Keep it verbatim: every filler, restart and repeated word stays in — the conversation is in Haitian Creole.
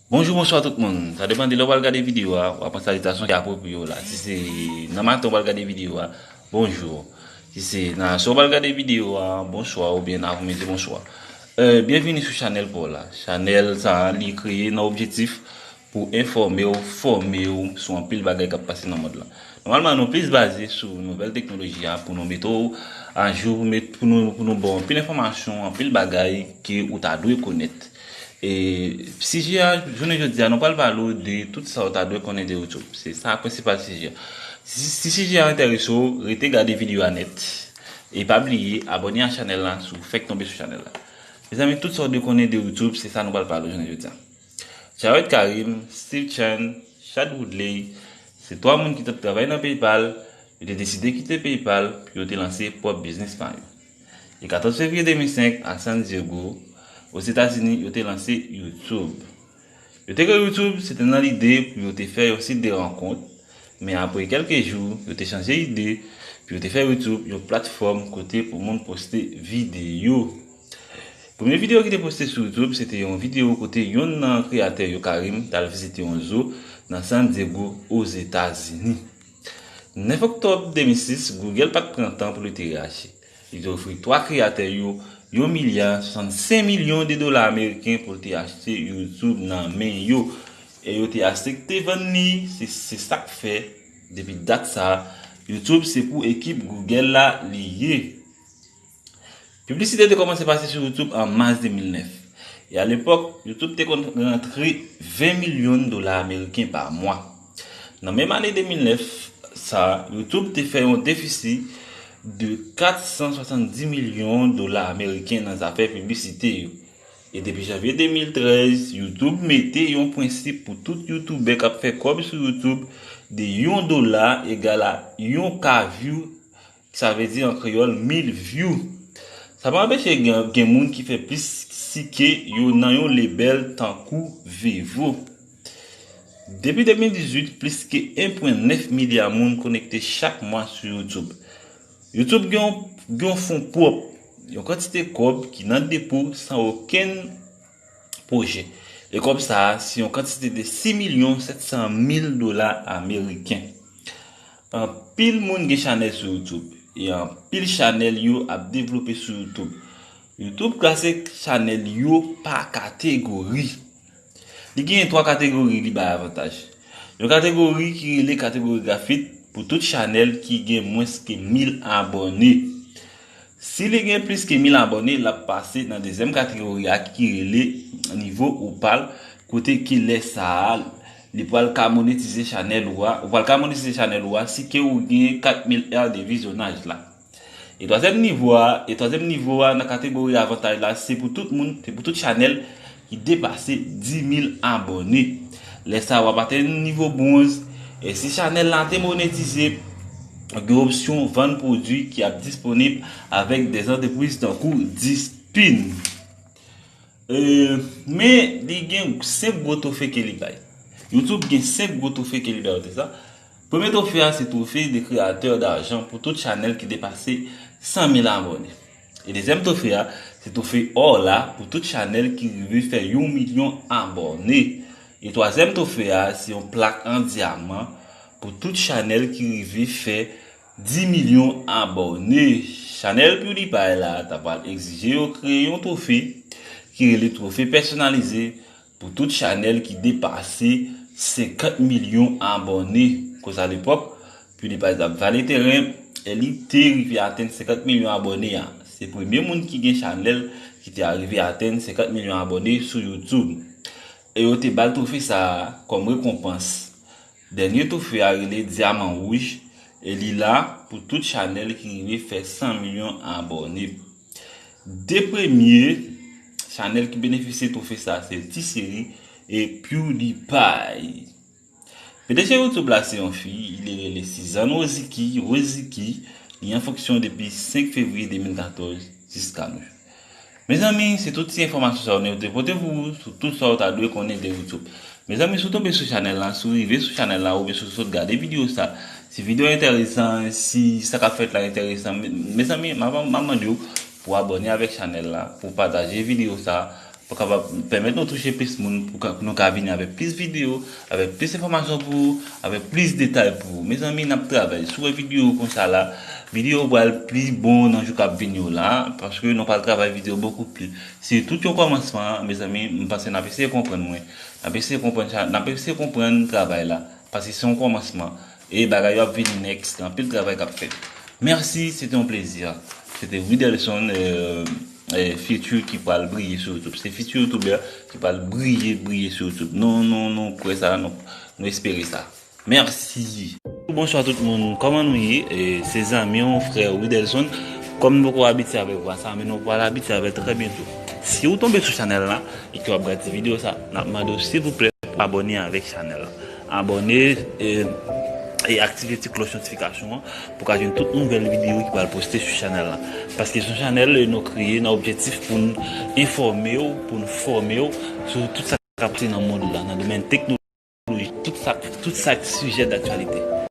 Bonjou, bonswa tout moun. Sa depann de lè w pral gade videyo a, w ap pran salitasyon ki apwopriye w la. Si se nan maten w pral gade videyo a, bonjou. Si se nan aswè w pral gade videyo a, bonswa, oubyen nan apremidi, bonswa. Euh, byenvini sou chanèl pa w la. Chanèl sa a, li kreye nan objektif pou enfòme w, fòme w sou anpil bagay k ap pase nan mond lan. Nòmalman, nou plis baze sou nouvèl teknoloji a pou nou mete w ajou, pou met, pou nou, pou nou ba w anpil enfòmasyon, anpil bagay ke ou ta dwe konèt. E sijè a, jounen jodi a, nou pral pale w de tout sa w ta dwe konnen de YouTube. Se sa prensipal sijè a. Si, si sijè a enterese w, rete gade videyo a nèt. E pa bliye abòne a chanèl la si w fèk tonbe sou chanèl la. Mezanmi, tout sa w dwe konnen de YouTube, se sa nou pral pale w jounen jodi a. Jawed Karim, Steve Chan, Chad Woodley, se twa moun ki t ap travay nan PayPal, yo te deside kite PayPal pou yo te lanse pwòp biznis pa yo. E katòz fevriye de mil senk, a San Diego, Ozetazini, yo te lanse YouTube. Yo te kreye YouTube, se te nan lide pou yo te fè yon sit de rankont, men apre kèlke jou, yo te chanje ide pou yo te fè YouTube yon platfòm kote pou moun poste videyo. Premye videyo ki te poste sou YouTube, se te yon videyo kote yonn nan kreyatè yo, Karim, t al vizite yon zoo nan San Diego, Ozetazini. Nèf oktòb de mil sis, Google pa t pran tan pou li te reyaji. Li te ofri twa kreyatè yo yon milya swasannsenk milyon de dola ameriken pou l te achte YouTube nan men yo. E yo te aksepte vann li, se, se sa k fè, depi dat sa a, YouTube se pou ekip Google la li ye. Piblisite te kòmanse pase sou YouTube an mas de mil nèf. E alepòk, YouTube te konn rantre ven milyon dola ameriken pa mwa. Nan menm ane de mil nèf sa a, YouTube te fè yon defisi de kat san swasanndis milyon dola ameriken nan zafè piblisite yo. E depi janvye de mil trèz, YouTube mete yon prensip pou tout youtubè k ap fè kòb sou YouTube de yon dola egal a yon ka view, sa vle di an kreyòl mil view. Sa pa anpeche gen, gen moun ki fè plis si ke yo nan yon lebèl tankou Vevo. Depi de mil dizuit, plis ke en pwen nèf milya moun konekte chak mwa sou YouTube. YouTube gen yon, gen yon fon pwòp, yon kantite kòb ki nan depo san okenn pwojè. E kòb sa a, se yon kantite de sis milyon sèt san mil dola ameriken. Anpil moun gen chanèl sou YouTube, e anpil chanèl yo ap devlope sou YouTube. YouTube klase chanèl yo pa kategori. Li genyen twa kategori li bay avantaj. Yon kategori ki rele kategori grafit pou tout chanèl ki gen mwens ke mil abòne. Si li gen plis ke mil abòne, l ap pase nan dezyèm kategori a ki rele nivo opal, kote ke lè sa a, li pral ka monetize chanèl ou a, ou pral ka monetize chanèl ou a si ke ou gen kat mil è de vizyonaj la. E twazyèm nivo a, e twazyèm nivo a nan kategori avantaj la, se pou tout moun, se pou tout chanèl ki depase dis mil abòne. Lè sa a, w ap atenn nivo bwonz, e si chanèl la te monetize, gen opsyon vann pwodui ki ap disponib avèk de antrepriz tankou Dispin. E, men li gen senk gwo twofe ke li bay. YouTube gen senk gwo twofe ke li bay, ou te sa? Premye twofe a se twofe de kreyatè dajan pou tout chanèl ki depase san mil abòne. E dezyèm twofe a se twofe ò la pou tout chanèl ki rive fè yon milyon abòne. E twazyèm twofe a se yon plak an dyaman pou tout chanèl ki rive fè dis milyon abòne. Chanèl PewDiePie la ta pral egzije yo kreye yon twofe ki rele twofe pèsonalize pou tout chanèl ki depase senkant milyon abòne. Koz alepòk, PewDiePie t ap vale teren e li te rive atenn senkant milyon abòne a. Se premye moun ki gen chanèl ki te arive atenn senkant milyon abòne sou YouTube. E yo te ba l twofe sa a kòm rekonpans. Dènye twofe a rele Dyaman Wouj, e li la pou tout chanèl ki rive fè san milyon abòne. De premye chanèl ki benefisye twofe sa a se T-Series e PewDiePie. P D G YouTube la se yon fi, li rele Sizann Wozicki, Wozicki, li an fonksyon depi senk fevriye de mil katòz jiska nou. Mezanmi, se tout ti enfòmasyon sa yo nou te pote pou ou sou tout sa ou ta dwe konnen de YouTube. Mezanmi, si w tonbe sou chanèl la, si w rive sou chanèl la, oubyen si w sot gade videyo sa, si videyo a enteresan, si sa k ap fèt la enteresan, me-, mezanmi, m ap, m ap mande w pou w abòne avèk chanèl la, pou w pataje videyo sa, pou kapab pèmèt nou touche plis moun, pou ka- nou ka vini avèk plis videyo, avèk plis enfòmasyon pou ou, avèk plis detay pou ou. Mezanmi, n ap travay. Si w wè videyo konsa la, videyo pral pli bon nan jou k ap vini yo la, paske nou pral travay videyo bokou pli. Se tout yon kòmansman, mezanmi, m panse n ap eseye konprann mwen. N ap eseye konprann sa, n ap eseye konprann travay la. Paske se yon kòmansman. E bagay yo ap vini next, gen anpil travay k ap fèt. Mèsi, se te yon plezi. Se te Widelson, euh, euh, Future ki pral briye sou YouTube. Se Future YouTuber ki pral briye, briye sou YouTube. Nou, nou, nou kwè sa, nou, nou espere sa. Mèsi. Bonswa tout moun, kòman nou ye? E, se zanmi w, frè Widelson. Kòm nou poko abitye avèk vwa sa, men nou pral abitye avè l trè byento. Si w tonbe sou chanèl la e ke w ap gade videyo sa, n ap mande w silvouplè pou abòne avèk chanèl la. Abòne e, e aktive ti klòch notifikasyon an pou ka jwenn tout nouvèl videyo ki pral poste sou chanèl la. Paske se yon chanèl nou kreye nan objektif pou n enfòme w, pou n fòme w sou tout sa k ap pase nan mond la, nan domèn teknoloji, tout sa, tout sa k sijè daktyalite.